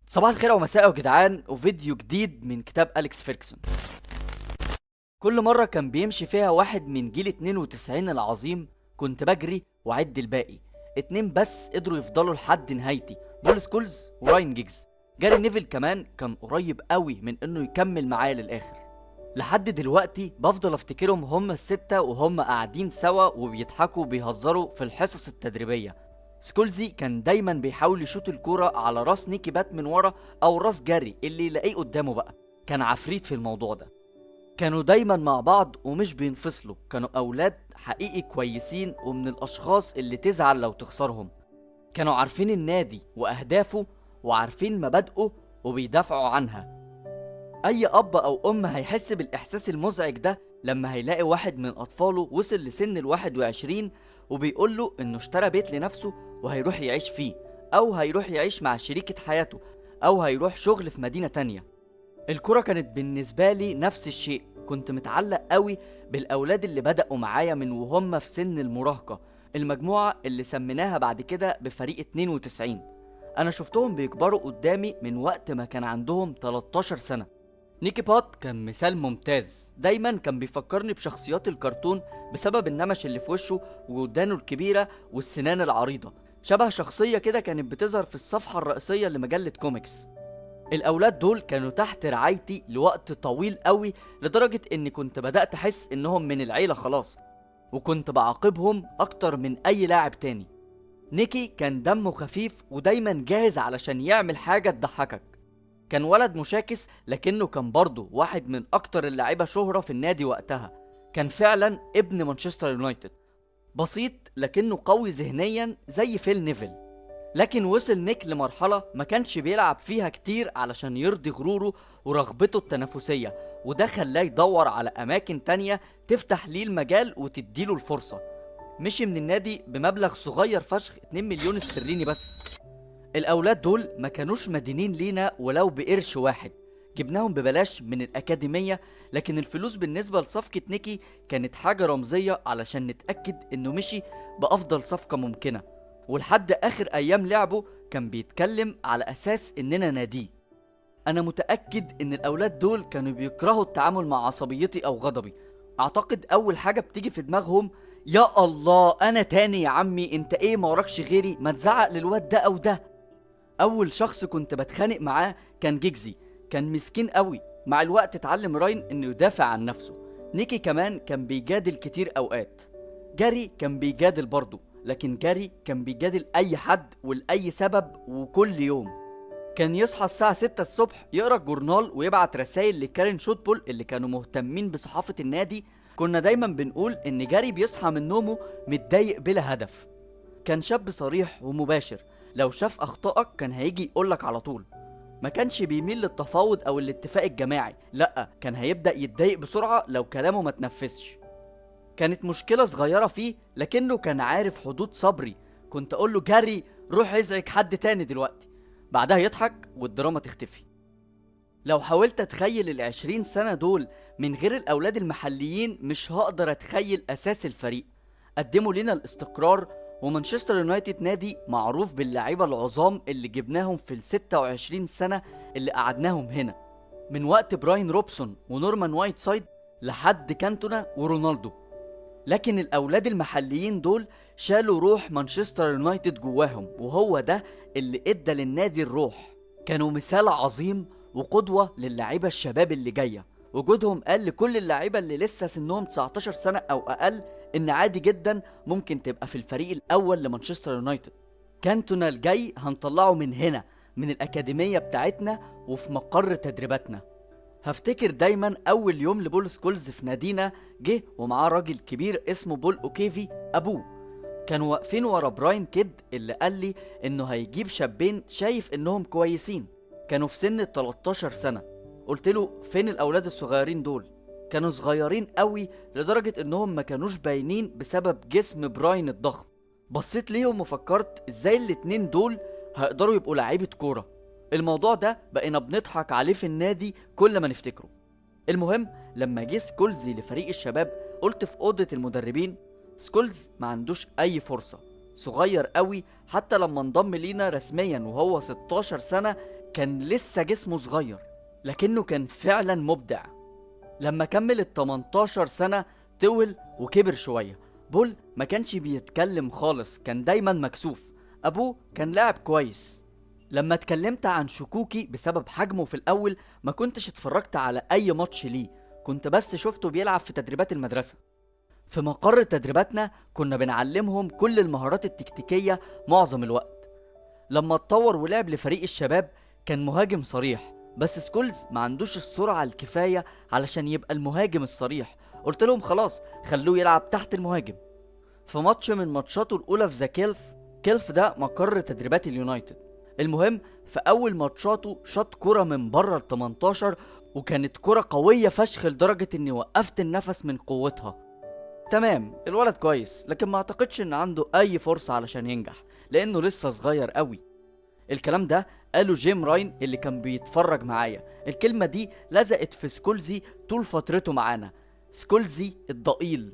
صباح الخير ومساء يا جدعان، وفيديو جديد من كتاب أليكس فيرجسون. كل مرة كان بيمشي فيها واحد من جيل 92 العظيم كنت بجري وعد الباقي. اتنين بس قدروا يفضلوا لحد نهايتي، بول سكولز وراين جيجز. جاري نيفل كمان كان قريب قوي من انه يكمل معايا للاخر. لحد دلوقتي بفضل افتكرهم هم الستة وهم قاعدين سوا وبيضحكوا وبيهزروا في الحصص التدريبية. سكولزي كان دايما بيحاول يشوط الكورة على راس نيكي بات من ورا او راس جاري اللي يلاقيه قدامه بقى، كان عفريت في الموضوع ده. كانوا دايما مع بعض ومش بينفصلوا، كانوا اولاد حقيقي كويسين ومن الاشخاص اللي تزعل لو تخسرهم. كانوا عارفين النادي واهدافه وعارفين مبادئه وبيدافعوا عنها. اي اب او ام هيحس بالاحساس المزعج ده لما هيلاقي واحد من اطفاله وصل لسن 21 وبيقول له انه اشترى بيت لنفسه وهيروح يعيش فيه، او هيروح يعيش مع شريكة حياته، او هيروح شغل في مدينة تانية. الكرة كانت بالنسبة لي نفس الشيء، كنت متعلق قوي بالأولاد اللي بدأوا معايا من وهم في سن المراهقة، المجموعة اللي سميناها بعد كده بفريق 92. أنا شفتهم بيكبروا قدامي من وقت ما كان عندهم 13 سنة. نيكي بات كان مثال ممتاز، دايما كان بيفكرني بشخصيات الكرتون بسبب النمش اللي في وشه وودانه الكبيرة والسنان العريضة، شبه شخصية كده كانت بتظهر في الصفحة الرئيسية لمجلة كوميكس. الأولاد دول كانوا تحت رعايتي لوقت طويل قوي، لدرجة إني كنت بدأت أحس إنهم من العيلة خلاص، وكنت بعاقبهم أكتر من أي لاعب تاني. نيكي كان دمه خفيف ودايما جاهز علشان يعمل حاجة تضحكك. كان ولد مشاكس، لكنه كان برضه واحد من أكتر اللاعيبة شهرة في النادي وقتها. كان فعلا ابن مانشستر يونايتد، بسيط لكنه قوي ذهنيا زي فيل نيفل. لكن وصل نيك لمرحلة ما كانش بيلعب فيها كتير علشان يرضي غروره ورغبته التنافسية، وده خلاه يدور على أماكن تانية تفتح ليه المجال وتديله الفرصة. مشي من النادي بمبلغ صغير فشخ، 2 مليون استرليني بس. الأولاد دول ما كانوش مدينين لينا ولو بقرش واحد، جبناهم ببلاش من الأكاديمية، لكن الفلوس بالنسبة لصفقة نيكي كانت حاجة رمزية علشان نتأكد إنه مشي بأفضل صفقة ممكنة. ولحد آخر أيام لعبه كان بيتكلم على أساس إننا ناديه. أنا متأكد إن الأولاد دول كانوا بيكرهوا التعامل مع عصبيتي أو غضبي. أعتقد أول حاجة بتيجي في دماغهم، يا الله أنا تاني يا عمي، أنت إيه ما وراكش غيري، ما تزعق للواد ده أو ده. أول شخص كنت بتخانق معاه كان جيجزي، كان مسكين قوي. مع الوقت اتعلم راين إنه يدافع عن نفسه. نيكي كمان كان بيجادل كتير أوقات. جاري كان بيجادل برضه، لكن جاري كان بيجادل أي حد ولأي سبب وكل يوم. كان يصحى الساعة 6 الصبح يقرأ الجورنال ويبعت رسائل لكارين شوتبول اللي كانوا مهتمين بصحافة النادي. كنا دايما بنقول إن جاري بيصحى من نومه متضايق بلا هدف. كان شاب صريح ومباشر، لو شاف أخطائك كان هيجي يقولك على طول. ما كانش بيميل للتفاوض أو الاتفاق الجماعي، لأ كان هيبدأ يتضايق بسرعة لو كلامه ما تنفذش. كانت مشكلة صغيرة فيه، لكنه كان عارف حدود صبري. كنت أقول له جاري روح ازعج حد تاني دلوقتي، بعدها يضحك والدراما تختفي. لو حاولت أتخيل 20 سنة دول من غير الأولاد المحليين مش هقدر أتخيل أساس الفريق. قدموا لنا الاستقرار، ومانشستر يونايتد نادي معروف باللعيبة العظام اللي جبناهم في 26 سنة اللي قعدناهم هنا، من وقت براين روبسون ونورمان وايت سايد لحد كانتونا ورونالدو. لكن الأولاد المحليين دول شالوا روح مانشستر يونايتد جواهم، وهو ده اللي ادى للنادي الروح. كانوا مثال عظيم وقدوة للعيبة الشباب اللي جاية. وجودهم قال لكل اللعيبة اللي لسه سنهم 19 سنة أو أقل إن عادي جدا ممكن تبقى في الفريق الأول لمانشستر يونايتد. كانتونا الجاي هنطلعه من هنا، من الأكاديمية بتاعتنا وفي مقر تدريباتنا. هفتكر دايما أول يوم لبول سكولز في نادينا، جه ومعاه راجل كبير اسمه بول أوكيفي أبوه. كانوا واقفين ورا براين كيد اللي قال لي إنه هيجيب شابين شايف إنهم كويسين، كانوا في سن 13 سنة. قلت له فين الأولاد الصغيرين دول؟ كانوا صغيرين قوي لدرجة إنهم ما كانوش باينين بسبب جسم براين الضخم. بصيت ليهم وفكرت إزاي الاتنين دول هيقدروا يبقوا لعيبة كورة. الموضوع ده بقينا بنضحك عليه في النادي كل ما نفتكره. المهم لما جه سكولز لفريق الشباب قلت في أوضة المدربين سكولز ما عندوش أي فرصة، صغير قوي. حتى لما انضم لينا رسميا وهو 16 سنة كان لسه جسمه صغير لكنه كان فعلا مبدع. لما كمل ال 18 سنة طول وكبر شوية. بول ما كانش بيتكلم خالص، كان دايما مكسوف. أبوه كان لاعب كويس. لما اتكلمت عن شكوكي بسبب حجمه في الأول ما كنتش اتفرجت على أي ماتش ليه، كنت بس شفته بيلعب في تدريبات المدرسة. في مقر تدريباتنا كنا بنعلمهم كل المهارات التكتيكية معظم الوقت. لما اتطور ولعب لفريق الشباب كان مهاجم صريح، بس سكولز ما عندوش السرعة الكفاية علشان يبقى المهاجم الصريح. قلت لهم خلاص خلوه يلعب تحت المهاجم. في ماتش من ماتشاته الأولى في The Kelf، كيلف ده مقر تدريبات اليونايتد. المهم في أول ماتشاته شاط كرة من بره ال 18، وكانت كرة قوية فشخ لدرجة إني وقفت النفس من قوتها. تمام الولد كويس، لكن ما اعتقدش إن عنده أي فرصة علشان ينجح لأنه لسه صغير قوي. الكلام ده قاله جيم راين اللي كان بيتفرج معايا. الكلمة دي لزقت في سكولزي طول فترته معانا، سكولزي الضئيل.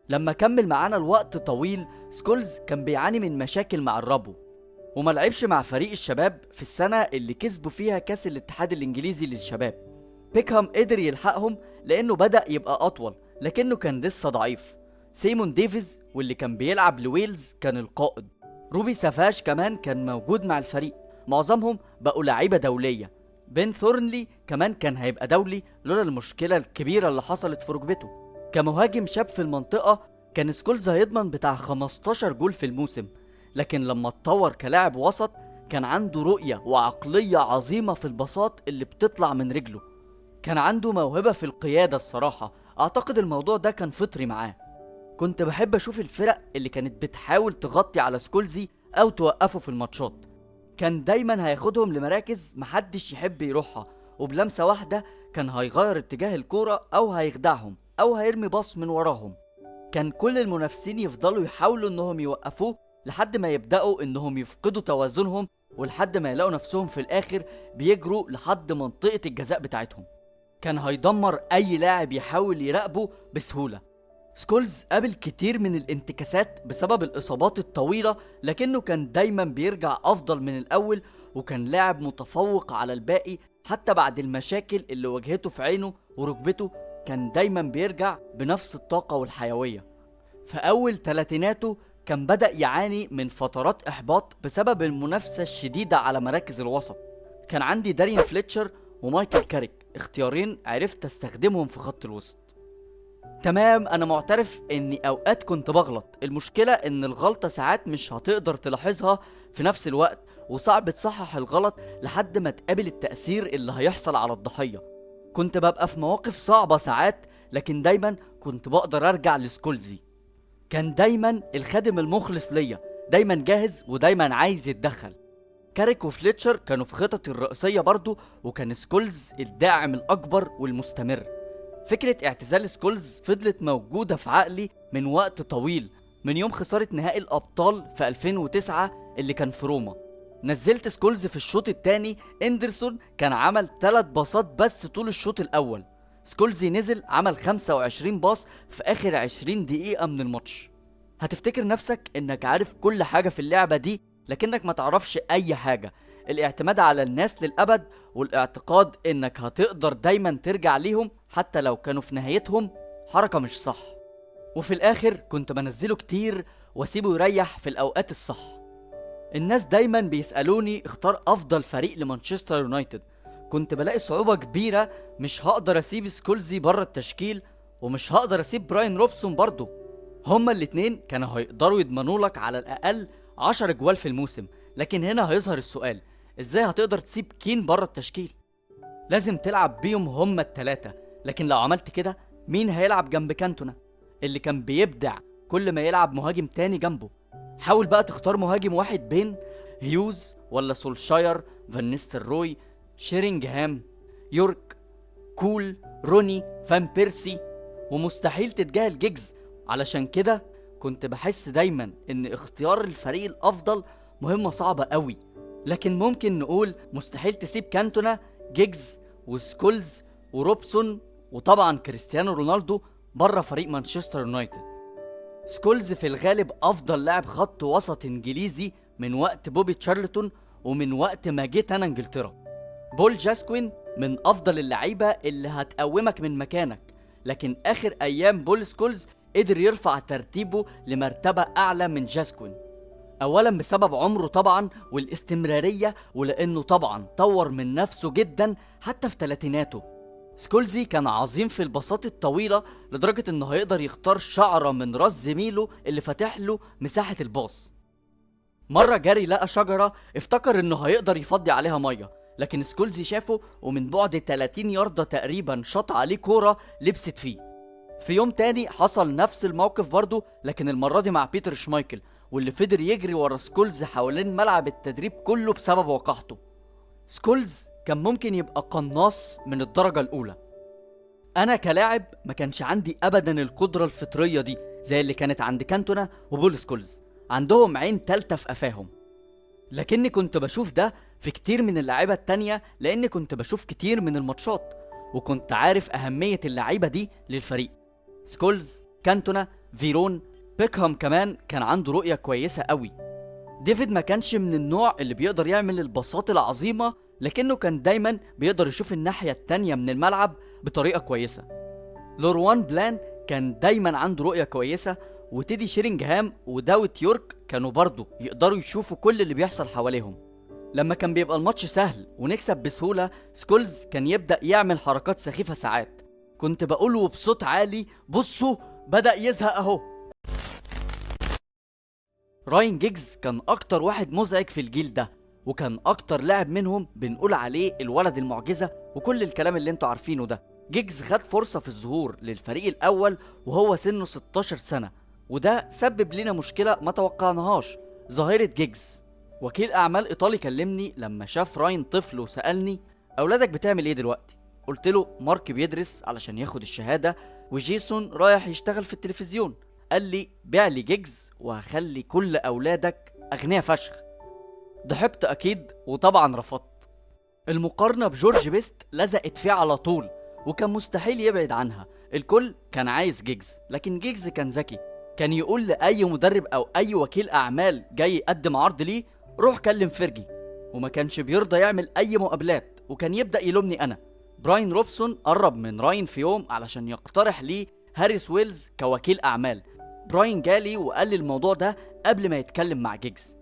لما كمل معانا الوقت طويل سكولز كان بيعاني من مشاكل مع الربو، وما لعبش مع فريق الشباب في السنة اللي كسبوا فيها كاس الاتحاد الإنجليزي للشباب. بيكهام قدر يلحقهم لأنه بدأ يبقى أطول، لكنه كان لسه ضعيف. سيمون ديفيز واللي كان بيلعب لويلز كان القائد. روبي سافاش كمان كان موجود مع الفريق. معظمهم بقوا لعيبة دولية. بن ثورنلي كمان كان هيبقى دولي لولا المشكلة الكبيرة اللي حصلت في ركبته. كمهاجم شاب في المنطقة كان سكولز هيضمن بتاع 15 جول في الموسم، لكن لما اتطور كلاعب وسط كان عنده رؤية وعقلية عظيمة في البساط اللي بتطلع من رجله. كان عنده موهبة في القيادة الصراحة، أعتقد الموضوع ده كان فطري معاه. كنت بحب أشوف الفرق اللي كانت بتحاول تغطي على سكولزي أو توقفه في الماتشات. كان دايما هياخدهم لمراكز محدش يحب يروحها، وبلمسة واحدة كان هيغير اتجاه الكورة أو هيخدعهم أو هيرمي باص من وراهم. كان كل المنافسين يفضلوا يحاولوا إنهم يوقفوه لحد ما يبدأوا إنهم يفقدوا توازنهم، ولحد ما يلاقوا نفسهم في الآخر بيجروا لحد منطقة الجزاء بتاعتهم. كان هيدمر أي لاعب يحاول يراقبه بسهولة. سكولز قابل كتير من الانتكاسات بسبب الإصابات الطويلة، لكنه كان دايما بيرجع أفضل من الأول، وكان لاعب متفوق على الباقي حتى بعد المشاكل اللي واجهته في عينه وركبته. كان دايما بيرجع بنفس الطاقة والحيوية. في أول تلاتيناته كان بدأ يعاني من فترات إحباط بسبب المنافسة الشديدة على مراكز الوسط. كان عندي دارين فليتشر ومايكل كاريك، اختيارين عرفت استخدمهم في خط الوسط. تمام، انا معترف اني اوقات كنت بغلط. المشكلة ان الغلطة ساعات مش هتقدر تلاحظها في نفس الوقت، وصعب تصحح الغلط لحد ما تقابل التأثير اللي هيحصل على الضحية. كنت ببقى في مواقف صعبة ساعات، لكن دايما كنت بقدر ارجع لسكولزي. كان دايما الخادم المخلص ليا، دايما جاهز ودايما عايز يتدخل. كاريك وفليتشر كانوا في خططي الرئيسية برضو، وكان سكولز الداعم الأكبر والمستمر. فكرة اعتزال سكولز فضلت موجودة في عقلي من وقت طويل، من يوم خسارة نهائي الأبطال في 2009 اللي كان في روما. نزلت سكولز في الشوط الثاني، اندرسون كان عمل 3 باصات بس طول الشوط الأول. سكولزي نزل عمل 25 باص في آخر 20 دقيقة من الماتش. هتفتكر نفسك انك عارف كل حاجة في اللعبة دي، لكنك ما تعرفش أي حاجة. الاعتماد على الناس للأبد، والاعتقاد انك هتقدر دايما ترجع ليهم حتى لو كانوا في نهايتهم، حركة مش صح. وفي الآخر كنت بنزله كتير واسيبه يريح في الأوقات الصح. الناس دايما بيسألوني اختار أفضل فريق لمانشستر يونايتد. كنت بلاقي صعوبة كبيرة، مش هقدر أسيب سكولزي بره التشكيل، ومش هقدر أسيب براين روبسون برضو. هما الاتنين كانوا هيقدروا يضمنوا لك على الأقل 10 جوال في الموسم، لكن هنا هيظهر السؤال، ازاي هتقدر تسيب كين بره التشكيل؟ لازم تلعب بيهم هما التلاتة، لكن لو عملت كده مين هيلعب جنب كانتونا اللي كان بيبدع كل ما يلعب مهاجم تاني جنبه؟ حاول بقى تختار مهاجم واحد بين هيوز ولا سولشاير، فان نيستلروي، شيرينجهام، يورك، كول، روني، فان بيرسي، ومستحيل تتجاهل جيجز. علشان كده كنت بحس دايما ان اختيار الفريق الافضل مهمة صعبة قوي، لكن ممكن نقول مستحيل تسيب كانتونا، جيجز وسكولز وروبسون وطبعا كريستيانو رونالدو بره فريق مانشستر يونايتد. سكولز في الغالب افضل لاعب خط وسط انجليزي من وقت بوبي تشارلتون ومن وقت ما جيت انا انجلترا. بول جاسكوين من أفضل اللعيبة اللي هتقومك من مكانك، لكن آخر أيام بول سكولز قدر يرفع ترتيبه لمرتبة أعلى من جاسكوين، أولا بسبب عمره طبعا والاستمرارية، ولأنه طبعا طور من نفسه جدا حتى في تلاتيناته. سكولزي كان عظيم في البساط الطويلة لدرجة انه هيقدر يختار شعرة من راس زميله اللي فاتح له مساحة الباص. مرة جاري لقى شجرة افتكر انه هيقدر يفضي عليها مية، لكن سكولزي شافه ومن بعد 30 ياردة تقريبا شاط عليه كورة لبست فيه. في يوم تاني حصل نفس الموقف برضه، لكن المرة دي مع بيتر شمايكل، واللي فضل يجري ورا سكولز حوالين ملعب التدريب كله بسبب وقاحته. سكولز كان ممكن يبقى قناص من الدرجة الأولى. أنا كلاعب ما كانش عندي أبدا القدرة الفطرية دي زي اللي كانت عند كانتونا وبول سكولز، عندهم عين تالتة في قفاهم. لكني كنت بشوف ده في كتير من اللعيبة التانية، لأني كنت بشوف كتير من الماتشات وكنت عارف أهمية اللعيبة دي للفريق. سكولز، كانتونا، فيرون، بيكهام كمان كان عنده رؤية كويسة قوي. ديفيد ما كانش من النوع اللي بيقدر يعمل الباصات العظيمة، لكنه كان دايما بيقدر يشوف الناحية التانية من الملعب بطريقة كويسة. لوروان بلان كان دايما عنده رؤية كويسة، وتيدي شيرينجهام وداويت يورك كانوا برضو يقدروا يشوفوا كل اللي بيحصل حواليهم. لما كان بيبقى الماتش سهل ونكسب بسهولة، سكولز كان يبدأ يعمل حركات سخيفة ساعات. كنت بقوله بصوت عالي بصوا بدأ يزهق اهو. راين جيجز كان أكتر واحد مزعج في الجيل ده، وكان أكتر لاعب منهم بنقول عليه الولد المعجزة وكل الكلام اللي انتوا عارفينه ده. جيجز خد فرصة في الظهور للفريق الأول وهو سنه 16 سنة، وده سبب لنا مشكلة ما توقعناهاش، ظاهرة جيجز. وكيل أعمال إيطالي كلمني لما شاف راين طفل وسألني أولادك بتعمل إيه دلوقتي؟ قلت له مارك بيدرس علشان ياخد الشهادة، وجيسون رايح يشتغل في التلفزيون. قال لي بيع لي جيجز وهخلي كل أولادك أغنياء فشخ. ضحكت أكيد وطبعا رفضت. المقارنة بجورج بيست لزقت فيه على طول وكان مستحيل يبعد عنها. الكل كان عايز جيجز، لكن جيجز كان ذكي، كان يقول لأي مدرب أو أي وكيل أعمال جاي يقدم عرض ليه روح كلم فيرجي، وما كانش بيرضى يعمل أي مقابلات وكان يبدأ يلومني أنا. براين روبسون قرب من راين في يوم علشان يقترح ليه هاريس ويلز كوكيل أعمال. براين جالي وقال لي الموضوع ده قبل ما يتكلم مع جيجز.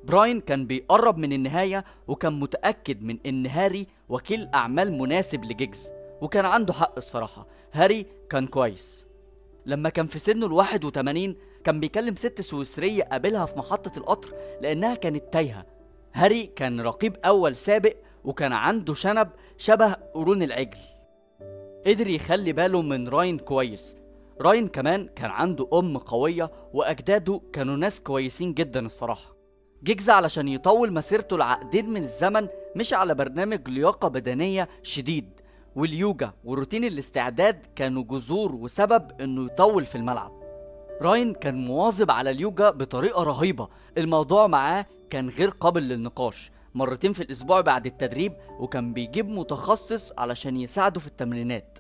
براين كان بيقرب من النهاية وكان متأكد من إن هاري وكيل أعمال مناسب لجيجز، وكان عنده حق الصراحة. هاري كان كويس. لما كان في سنه 81 كان بيكلم ست سويسرية قابلها في محطة القطر لأنها كانت تايهة. هاري كان رقيب أول سابق وكان عنده شنب شبه قرون العجل. قدر يخلي باله من راين كويس. راين كمان كان عنده أم قوية وأجداده كانوا ناس كويسين جدا الصراحة. جيجز علشان يطول مسيرته لعقدين من الزمن مشى على برنامج لياقة بدنية شديد، واليوجا وروتين الاستعداد كانوا جذور وسبب انه يطول في الملعب. راين كان مواظب على اليوجا بطريقة رهيبة، الموضوع معاه كان غير قابل للنقاش. مرتين في الأسبوع بعد التدريب، وكان بيجيب متخصص علشان يساعده في التمرينات.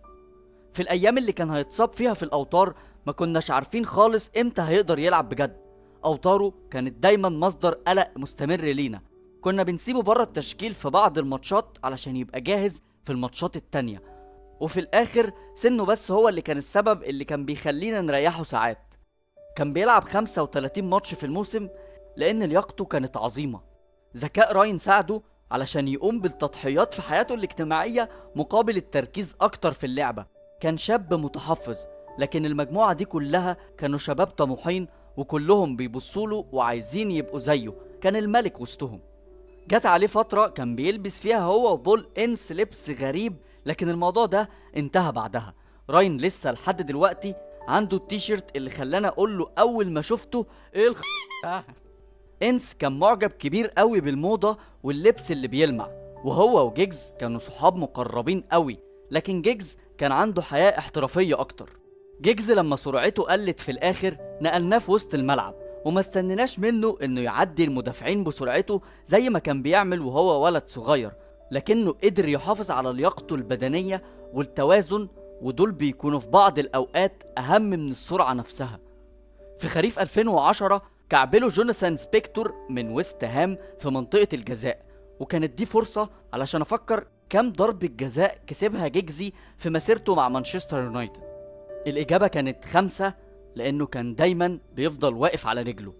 في الأيام اللي كان هيتصاب فيها في الأوتار ما كناش عارفين خالص امتى هيقدر يلعب بجد. أوتاره كانت دايما مصدر قلق مستمر لينا، كنا بنسيبه بره التشكيل في بعض الماتشات علشان يبقى جاهز في الماتشات التانية، وفي الآخر سنه بس هو اللي كان السبب اللي كان بيخلينا نريحه ساعات. كان بيلعب 35 ماتش في الموسم لأن لياقته كانت عظيمة. ذكاء راين ساعده علشان يقوم بالتضحيات في حياته الاجتماعية مقابل التركيز أكتر في اللعبة. كان شاب متحفظ، لكن المجموعة دي كلها كانوا شباب طموحين وكلهم بيبصوله وعايزين يبقوا زيه. كان الملك وسطهم. جت عليه فترة كان بيلبس فيها هو وبول إنس لبس غريب، لكن الموضوع ده انتهى بعدها. راين لسه لحد دلوقتي عنده التيشيرت اللي خلانا اقول له اول ما شفته ايه الخ ده. إنس كان معجب كبير قوي بالموضة واللبس اللي بيلمع، وهو وجيجز كانوا صحاب مقربين قوي، لكن جيجز كان عنده حياة احترافية اكتر. جيجز لما سرعته قلت في الاخر نقلناه في وسط الملعب، وما استنيناش منه انه يعدي المدافعين بسرعته زي ما كان بيعمل وهو ولد صغير، لكنه قدر يحافظ على لياقته البدنية والتوازن، ودول بيكونوا في بعض الأوقات أهم من السرعة نفسها. في خريف 2010 كعبله جوناثان سبيكتور من ويست هام في منطقة الجزاء، وكانت دي فرصة علشان أفكر كم ضربة جزاء كسبها جيجزي في مسيرته مع مانشستر يونايتد. الإجابة كانت 5، لأنه كان دايما بيفضل واقف على رجله.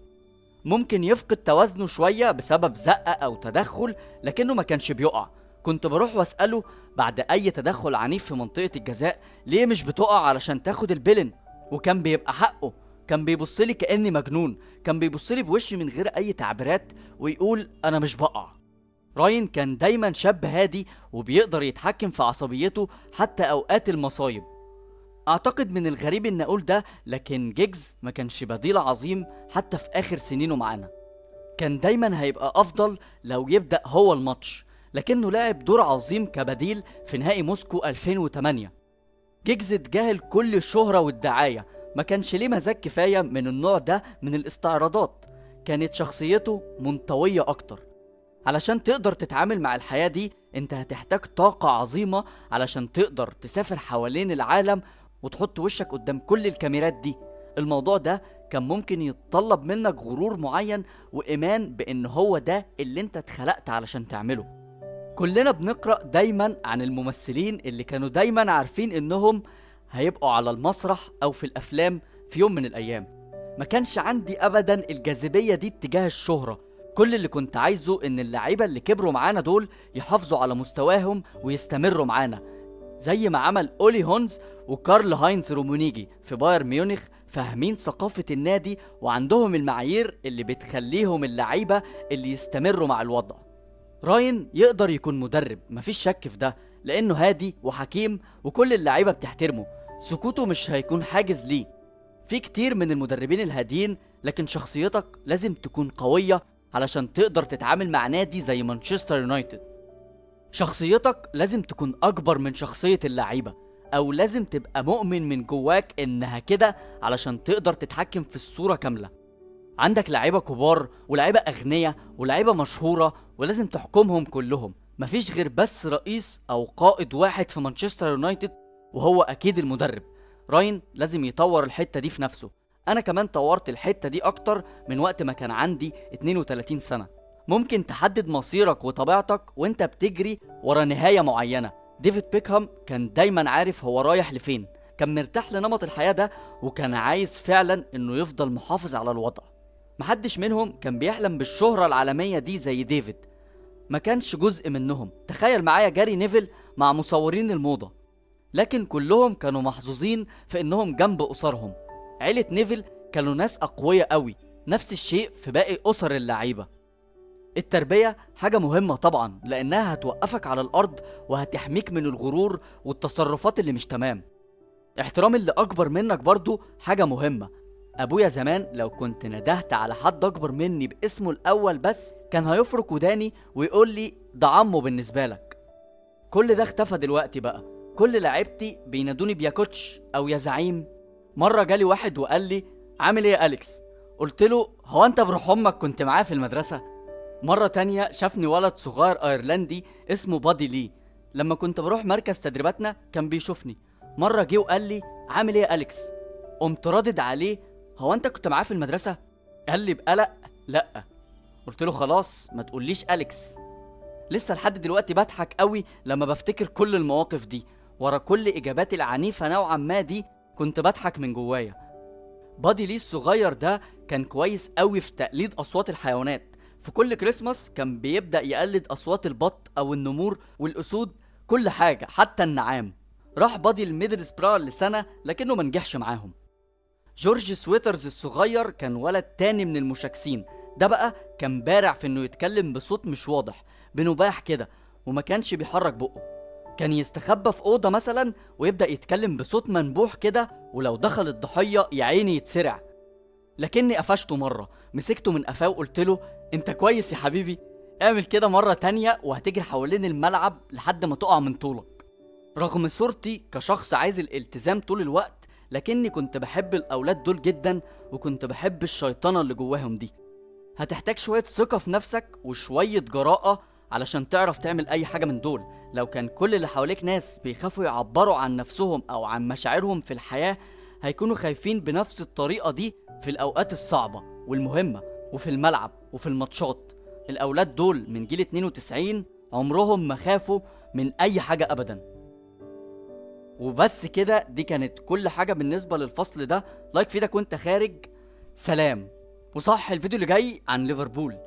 ممكن يفقد توازنه شوية بسبب زقة أو تدخل، لكنه ما كانش بيقع. كنت بروح وأسأله بعد أي تدخل عنيف في منطقة الجزاء ليه مش بتقع علشان تاخد البلن، وكان بيبقى حقه. كان بيبصلي كأني مجنون، كان بيبصلي بوشي من غير أي تعبيرات ويقول أنا مش بقع. راين كان دايما شاب هادي وبيقدر يتحكم في عصبيته حتى أوقات المصايب. أعتقد من الغريب إن أقول ده، لكن جيجز ما كانش بديل عظيم حتى في آخر سنينه معانا. كان دايما هيبقى أفضل لو يبدأ هو الماتش، لكنه لعب دور عظيم كبديل في نهائي موسكو 2008. جيجز اتجاهل كل الشهرة والدعاية، ما كانش ليه مزاج كفاية من النوع ده من الاستعراضات. كانت شخصيته منطوية أكتر. علشان تقدر تتعامل مع الحياة دي انت هتحتاج طاقة عظيمة علشان تقدر تسافر حوالين العالم وتحط وشك قدام كل الكاميرات دي. الموضوع ده كان ممكن يتطلب منك غرور معين وإيمان بإن هو ده اللي انت اتخلقت علشان تعمله. كلنا بنقرأ دايما عن الممثلين اللي كانوا دايما عارفين إنهم هيبقوا على المسرح أو في الأفلام في يوم من الأيام. ما كانش عندي أبدا الجاذبية دي اتجاه الشهرة. كل اللي كنت عايزه إن اللعيبة اللي كبروا معانا دول يحافظوا على مستواهم ويستمروا معانا، زي ما عمل أولي هونز وكارل هاينز رومونيجي في بايرن ميونخ، فاهمين ثقافة النادي وعندهم المعايير اللي بتخليهم اللعيبة اللي يستمروا مع الوضع. راين يقدر يكون مدرب، مفيش شك في ده، لأنه هادي وحكيم وكل اللعيبة بتحترمه. سكوته مش هيكون حاجز ليه. في كتير من المدربين الهاديين، لكن شخصيتك لازم تكون قوية علشان تقدر تتعامل مع نادي زي مانشستر يونايتد. شخصيتك لازم تكون أكبر من شخصية اللعيبة، أو لازم تبقى مؤمن من جواك إنها كده علشان تقدر تتحكم في الصورة كاملة. عندك لعيبة كبار ولعيبة أغنياء ولعيبة مشهورة ولازم تحكمهم كلهم. مفيش غير بس رئيس أو قائد واحد في مانشستر يونايتد، وهو أكيد المدرب. راين لازم يطور الحتة دي في نفسه. أنا كمان طورت الحتة دي أكتر من وقت ما كان عندي 32 سنة. ممكن تحدد مصيرك وطبيعتك وانت بتجري ورا نهاية معينة. ديفيد بيكهام كان دايما عارف هو رايح لفين، كان مرتاح لنمط الحياة ده وكان عايز فعلا انه يفضل محافظ على الوضع. محدش منهم كان بيحلم بالشهرة العالمية دي زي ديفيد، ما كانش جزء منهم. تخيل معايا جاري نيفل مع مصورين الموضة، لكن كلهم كانوا محظوظين في انهم جنب أسرهم. عيلة نيفل كانوا ناس أقوياء قوي، نفس الشيء في باقي أسر اللعيبة. التربية حاجة مهمة طبعا، لأنها هتوقفك على الأرض وهتحميك من الغرور والتصرفات اللي مش تمام. احترام اللي أكبر منك برضو حاجة مهمة. أبويا زمان لو كنت ندهت على حد أكبر مني باسمه الأول بس كان هيفرك وداني ويقول لي ده عمه بالنسبة لك. كل ده اختفى دلوقتي بقى، كل لعيبتي بينادوني بيا coach أو يا زعيم. مرة جالي واحد وقال لي عامل ايه يا أليكس؟ قلت له هو أنت بروح أمك كنت معاه في المدرسة؟ مرة تانية شافني ولد صغير ايرلندي اسمه بادي لي، لما كنت بروح مركز تدريباتنا كان بيشوفني. مرة جه وقال لي عامل ايه يا أليكس؟ قمت رادد عليه هو انت كنت معاه في المدرسة؟ قال لي بقلق لأ. قلت له خلاص ما تقوليش أليكس. لسه لحد دلوقتي بضحك قوي لما بفتكر كل المواقف دي. ورا كل إجاباتي العنيفة نوعا ما دي كنت بضحك من جوايا. بادي لي الصغير ده كان كويس قوي في تقليد أصوات الحيوانات. في كل كريسماس كان بيبدأ يقلد أصوات البط أو النمور والأسود، كل حاجة حتى النعام. راح بادي الميدلسبرا لسنة لكنه ما نجحش معاهم. جورج سويترز الصغير كان ولد تاني من المشاكسين، ده بقى كان بارع في انه يتكلم بصوت مش واضح بنباح كده، وما كانش بيحرك بقه. كان يستخبى في أوضة مثلا ويبدأ يتكلم بصوت منبوح كده، ولو دخل الضحية يا عيني يتسرع. لكني قفشته مرة، مسكته من قفاه وقلت له انت كويس يا حبيبي، اعمل كده مرة تانية وهتجري حوالين الملعب لحد ما تقع من طولك. رغم صورتي كشخص عايز الالتزام طول الوقت، لكني كنت بحب الأولاد دول جدا، وكنت بحب الشيطنة اللي جواهم دي. هتحتاج شوية ثقة في نفسك وشوية جراءة علشان تعرف تعمل أي حاجة من دول. لو كان كل اللي حواليك ناس بيخافوا يعبروا عن نفسهم أو عن مشاعرهم في الحياة، هيكونوا خايفين بنفس الطريقة دي في الأوقات الصعبة والمهمة وفي الملعب وفي الماتشات. الاولاد دول من جيل 92 عمرهم ما خافوا من اي حاجة ابدا. وبس كده، دي كانت كل حاجة بالنسبة للفصل ده. like في ايدك وانت خارج. سلام. وصح، الفيديو اللي جاي عن ليفربول.